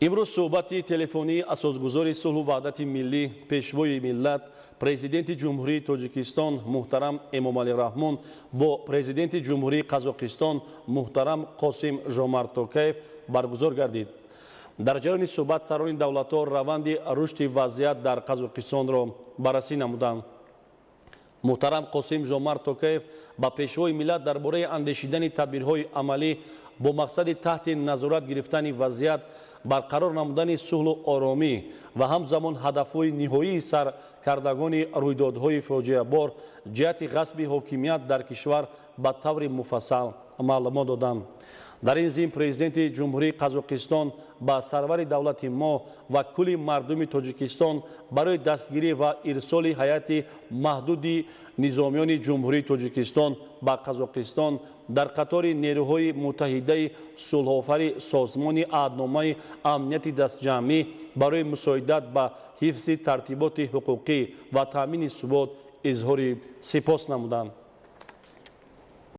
Имрӯз суҳбати телефонии асосгузори сулҳу ваҳдати миллӣ, Пешвои миллат, Президенти Ҷумҳурии Тоҷикистон муҳтарам Эмомалӣ Раҳмон бо Президенти Ҷумҳурии Қазоқистон муҳтарам Қосим Жомарт Токаев баргузор гардид. Дар ҷараёни суҳбат сарони давлатҳо раванди рушди вазъият дар Қазоқистонро баррасӣ намуданд. Муҳтарам Қосим Жомарт Токаев ба Пешвои миллат дар бораи андешидани тадбирҳои амалӣ бо мақсади таҳти назорат гирифтани вазъият, барқарор намудани сулҳу оромӣ ва ҳамзамон ҳадафҳои ниҳоии саркардагони рӯйдодҳои фоҷиабор ҷиҳати ғасби ҳокимият дар кишвар ба таври муфассал маълумот доданд. Дар ин зимн Президенти Ҷумҳурии Қазоқистон ба сарвари давлати мо ва кулли мардуми Тоҷикистон барои дастгирӣ ва ирсоли ҳайати маҳдуди низомиёни Ҷумҳурии Тоҷикистон ба Қазоқистон дар қатори нерӯҳои муттаҳидаи сулҳофари Созмони Аҳдномаи Амнияти Дастҷамъӣ барои мусоидат ба ҳифзи тартиботи ҳуқуқӣ ва таъмини субот изҳори сипос намуданд.